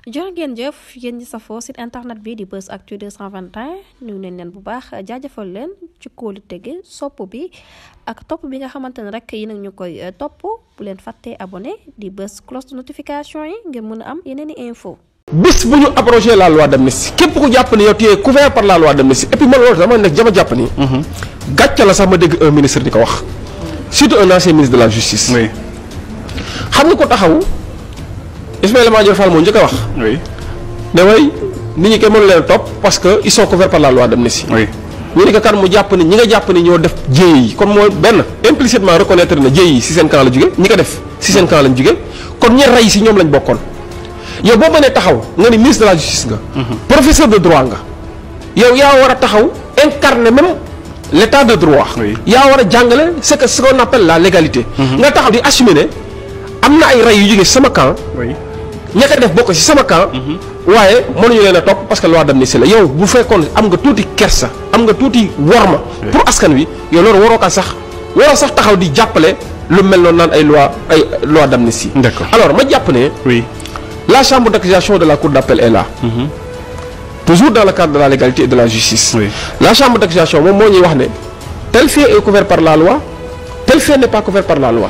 jërë ngeen jëf yéen ñi safoo site internet bi di Buzz Actu 221 nuyu nañ leen bu baax jaajëfal leen ci kóolu tege sopp bi ak topp bi nga xamante ne rek yi nag ñu koy topp bu leen fàttee abonné di bës cloche de notification yi ngir mën a am yeneen i info bis bu ñu abrogé la loi d'amnistie képp ku jàpp ne yow tu es couvert par la loi d'amnistie et puis man loolu dama nekk jàpp ni gàcce la sax ma dégg un ministre di ko wax surtout un ancien ministre de la justice. oui xam nga ko taxaw Ismaïla Madior Fall moo njëkk a wax. oui ne way nit ñi kenn mënu leen topp parce que ils sont couverts par la loi d'amnistie. oui ñu ne ko kan mu jàpp ni ñi nga jàpp ni ñoo def jéey yi kon mooy benn implicitement reconnaître na jéey yi si seen camp la jóge ñi ko def si seen camp lañ jóge kon ñi rey si ñoom lañ bokkoon yow boo mënee taxaw nga ni ministre de la justice nga. professeur de droit nga. yow yaa war a taxaw incarner même l'état de droit. oui yaa war a jàngale ce qu'on appelle la légalité. nga taxaw di assumer ne am na ay rey yu jóge sama camp. oui ña ko def bokk si sama camp. waaye mënuñu leen a topp parce que loi d'amnistie la yow bu fekkoon am nga tuuti kersa am nga tuuti worma. pour askan wi yow loolu waroo sax taxaw di jàppale lu mel noonu naan ay loi d'amnistie. d'accord alors ma jàpp ne. oui la chambre d'accusation de la cour d'appel est là. toujours dans le cadre de la légalité et de la justice. oui la chambre d'accusation moom moo ñuy wax ne tel fait est couvert par la loi tel fait n'est pas couvert par la loi.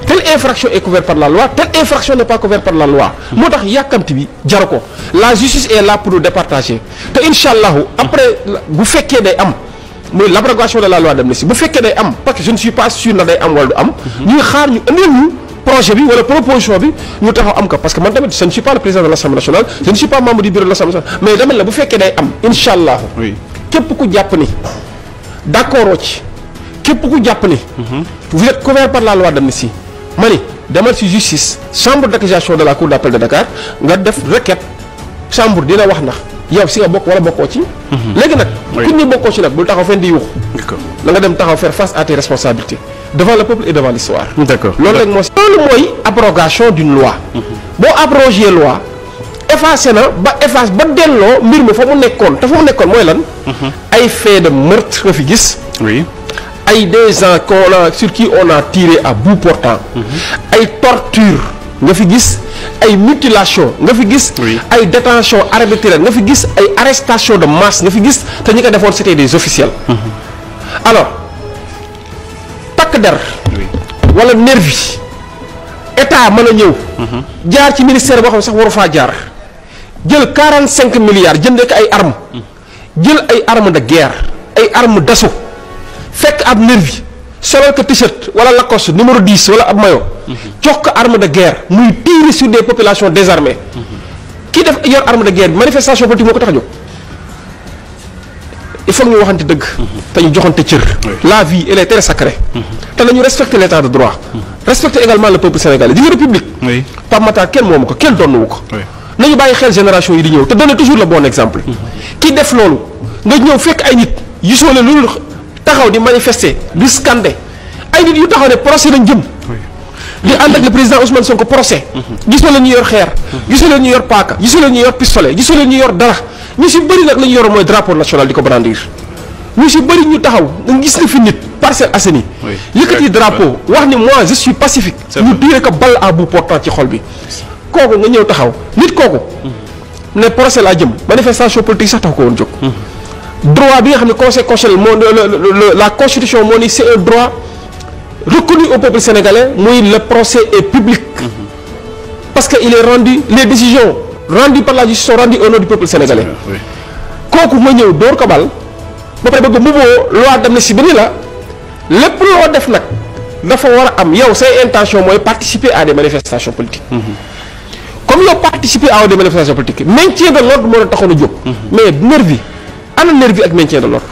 telle infraction est couverte par la loi telle infraction n'est pas couverte par la loi. moo tax yàkkamti bi jaru ko la justice est là pour nous départager te incha allahu après bu fekkee day am muy l'abrogation de la loi d'amnistie bu fekkee day am parce que je ne suis pas sûr na day am wala du am. ñuy xaar ñu indil ñu projet bi wala proposition bi ñu taxaw am ko parce que man tamit je ne suis pas le président de l'Assemblée nationale je ne suis pas membre du bureau de l'Assemblée nationale mais dama la bu fekkee day am incha allahu. oui képp ku jàpp ni d'accord ci képp ku jàpp ni. vous êtes couvert par la loi d'amnistie ma ni demal ci justice chambre d'accusation de la cour d'appel de Dakar nga def requête chambre dina wax ndax yow si nga bokk wala bokkoo ci. léegi nag. ku ñu bokkoo ci nag bul taxaw fenn di yuux. d'accord na nga dem taxaw faire face à tes responsabilités devant le peuple et devant l'histoire. d'accord loolu rek loolu mooy abrogation d'une loi. boo abrogé loi effacé na ba efface ba delloo mbir mi fa mu nekkoon te fa mu nekkoon mooy lan. ay faits de meurtre nga fi gis. oui ay des gens sur qui on a tiré à bout portant. ay torture nga fi gis ay mutilation nga fi gis. ay détention arbitraire nga fi gis ay arrestation de masse nga fi gis te ñi ko defoon c'était des officiels. alors takk der. wala nervi état mën a ñëw. jaar ci ministère boo xam ne sax waru faa jaar jël 45 milliards jëndee ko ay armes. jël ay armes de guerre ay armes d'assaut. fekk ab nervi solal ko t-shirt wala Lacoste numéro 10 wala ab maillot jox ko arme de guerre muy tirer sur des populations désarmées kii def yor arme de guerre bi manifestation politique moo ko tax a jóg il faut que ñu waxante dëgg te ñu joxante cër la vie elle est très sacrée te nañu respecter l'état de droit respecter également le peuple sénégalais di nga république Pape Matar kenn moomu ko kenn donnuwu ko nañu bàyyi xel génération yi di ñëw te donner toujours le bon exemple kii def loolu nga ñëw fekk ay nit gisoo leen loolu taxaw di manifester di scander ay nit yu taxaw ne procès lañ jëm di ànd ak le président Ousmane Sonko procès gisoo leen ñu yor xeer gisoo leen ñu yor paaka gisoo leen ñu yor pistolet gisoo leen ñu yor dara ñu si bëri nag la ñu yor mooy drapeau national di ko brandir ñu si bëri ñu taxaw nga gis na fi nit Parcelles Assainies yëkkati drapeau wax ni moi je suis pacifique ñu tirer ko balle à bout portant ci xol bi kooku nga ñëw taxaw nit kooku ne procès laa jëm manifestation politique sax tax ko woon jóg droit bi nga xam ne conseil constitutionnel moo la constitution moo ni c'est un droit reconnu au peuple sénégalais muy le procès est public parce que il est rendu les décisions rendues par la justice sont rendues au nom du peuple sénégalais kooku ma ñëw door ko bal ba pare bëgg mbubboo loi d'amnistie bi ni la lépp loo def nag dafa war a am yow say intention mooy participer à des manifestations politiques comme yow participer à des manifestations politiques maintien de l'ordre moo la taxoon a jóg mais nervi ana nervi ak maintien de l'ordre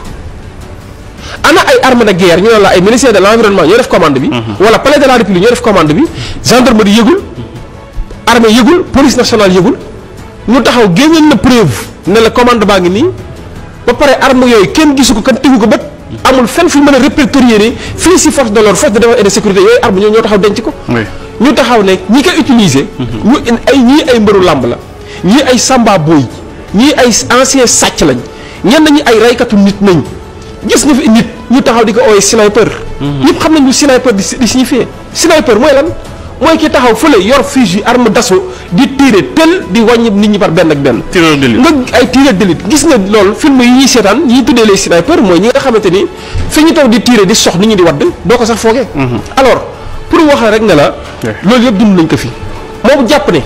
ana ay armes de guerre ñu ne la ay ministère de l'environnement ñoo def commande bi wala palais de la république ñoo def commande bi gendarmerie yëgul armée yëgul police nationale yëgul ñu taxaw génneel na preuve ne la commande baa ngi nii ba pare armes yooyu kenn gisu ko kenn tegu ko bët amul fenn fu mën a répertorier ni fii si force de l'ordre force de défense et de sécurité yooyu armes ñoo taxaw denc ko ñu taxaw ne ñi koy utiliser ñii ay mbëru làmb la ñii ay samba boy ñii ay ancien sàcc lañ ñenn ñi ay raykatu nit nañ gis nga fi nit ñu taxaw di ko ooyee sniper. ñëpp xam nañ lu sniper di signifier sniper mooy lan mooy ki taxaw fële yor fusil arme d'assaut di tirer tel di wàññi nit ñi par benn ak benn. tireur d'élite nga ay tireur d'élite gis nga loolu film yi ñuy seetaan yi ñuy tuddee les snipers mooy ñi nga xamante ni fi ñu taw di tirer di sox nit ñi di wadd doo ko sax foogee. alors pour wax rek ne la. loolu yëpp dund nañ ko fi moom jàpp ne.